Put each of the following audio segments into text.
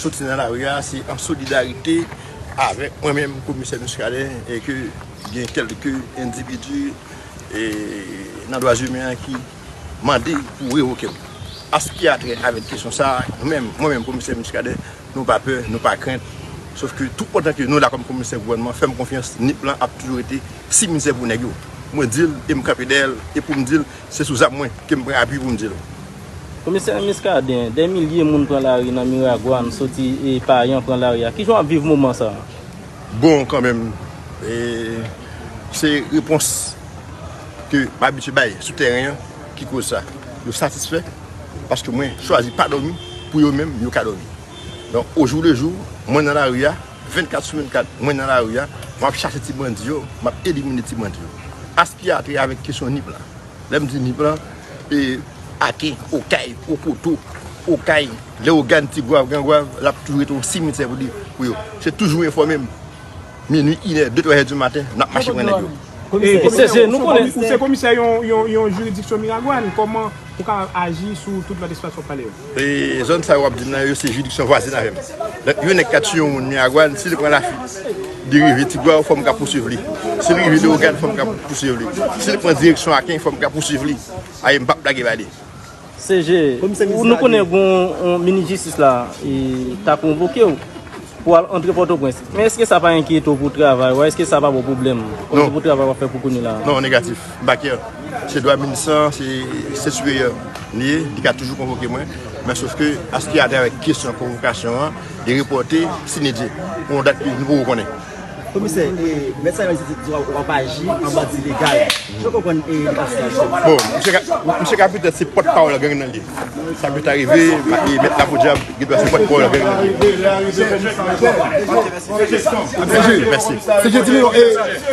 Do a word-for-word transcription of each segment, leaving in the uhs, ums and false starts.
Soti nan lari a, se an solidarite avèk mwen menm, komisè Muscadin, e ke gen kèlke endividi, e, nan dwa imen an ki mande pou revoke m. An sa ki a trè avèk kesyon sa a, nou menm, mwen menm, komisè Muscadin, nou pa pè, nou pa krent. Sof ke tout pandan ke nou la kòm komisè gouvènman, fè m konfyans, nip lan ap toujou rete simitè pou nèg yo. Mwen di l, e m kanpe dèyè l, e pou m di l, se sou zam mwen ke m pran apui pou m di l. Komisè Muscadin, dè milye moun pran lari nan Miragwàn, soti, e, Payan pran lari a. Kijan w ap viv moman sa a? Bon, kanmenm, e, se repons ke m abitye bay sou tèren an ki koz sa. Yo satisfè paske mwen chwazi pa dòmi pou yo menm, yo ka dòmi. Donk, au jour le jour, mwen nan lari a, vennkat sou vennkat, mwen nan lari a, m ap chache ti bandi yo, m ap elimine ti bandi yo. An sa ki a trè avèk kesyon nip lan. Lè m di nip lan, e, Aken, Okay, Okoto, Okay, Leyogàn, Tigwav, Grangwav, l ap toujou rete yon simitè pou li, pou yo. Se toujou enfòme m. Minui, inè, de, twa è di maten, n ap mache pran nèg yo. E, komisè, ou se komisè yon, yon, yon jiridiksyon Miragwàn, kòman ou ka aji sou tout lòt espas w ap pale yo? E zòn sa yo w ap di m nan, yo se jiridiksyon vwazen avè m. Donk, yon nèg ka tiye yon moun Miragwàn, si li pran Lafit, li rive Tigwav, fò m ka pousuiv li. Si li rive Leyogàn, fò m ka pousuiv li. Si li pran direksyon Aken, fò m ka pousuiv li. Aye, m p ap blage ba li. C G, nou konnen gon yon minis jistis la, e, ta konvoke w pou al antre Pòtoprens. Men èske sa pa enkyete w pou travay ou a? Èske sa pa ba w pwoblèm? Kote pou travay w ap fè pou kounye la? Non, negatif. M pa kè. Se dwa minis lan, se, se siperyè li ye, li ka toujou konvoke mwen. Men sof ke, an sa ki a trè avèk kesyon konvokasyon an, li repòte, si Dye vle, pou yon dat ke nou poko konnen. Komisè, e, mèt sa yo di w w ap aji an bandi legal. Jan w konprann, e, li pa sitiyasyon. Bon, misye ka, misye ka petèt se pòtpawòl gang nan li ye. Sa pèt arive, e, mèt Lapodyab, gen dwa se pòtpawòl gang nan li ye. Mèsi. Se je di nou, e,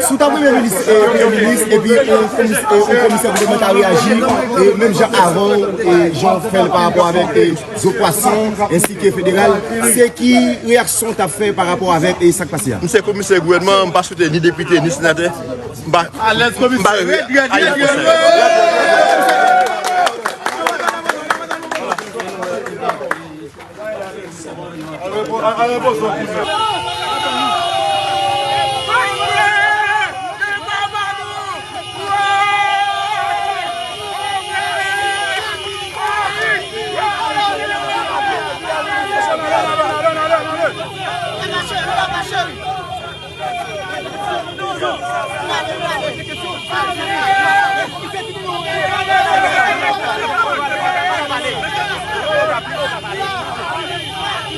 si w ta premye minis, e, premye minis, epi, e, komis-, e, yon komisè gouvènman ta reyaji, e, menm jan avè w, e, jan w fè l pa rapò avèk, e, Zo Pwason, ensi ke federal, se ki reyaksyon w t ap fè pa rapò avèk, e, sa k pase a? M se komisè gouvènman, m pa swete ni depite, ni senatè. M pa, m pa reve a yon konsèy.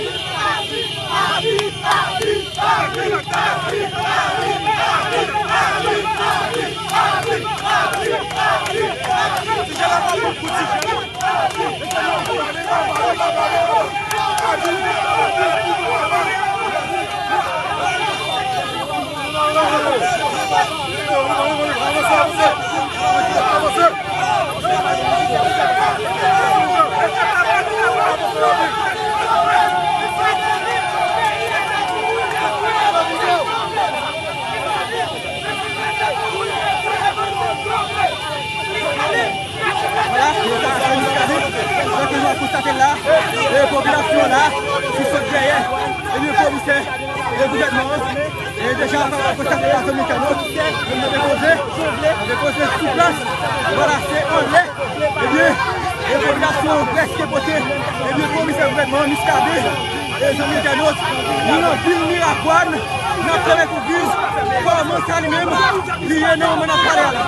Vwala, se sa, se Muscadin. Jan ke nou ap konstate la, e popilasyon an la, ki sot dèyè, ebyen, komisè, e gouvènman an, e deja, konstate la, zanmi entènot, nou depoze, nou depoze sou plas. Vwala, se anlè, ebyen, e popilasyon an prèske pote, ebyen, komisè gouvènman an, Muscadin, e zanmi entènot, nou nan vil Miragwàn, n ap fèmen pou Giz, kòman sa li menm, li ye nan moman n ap pale a la.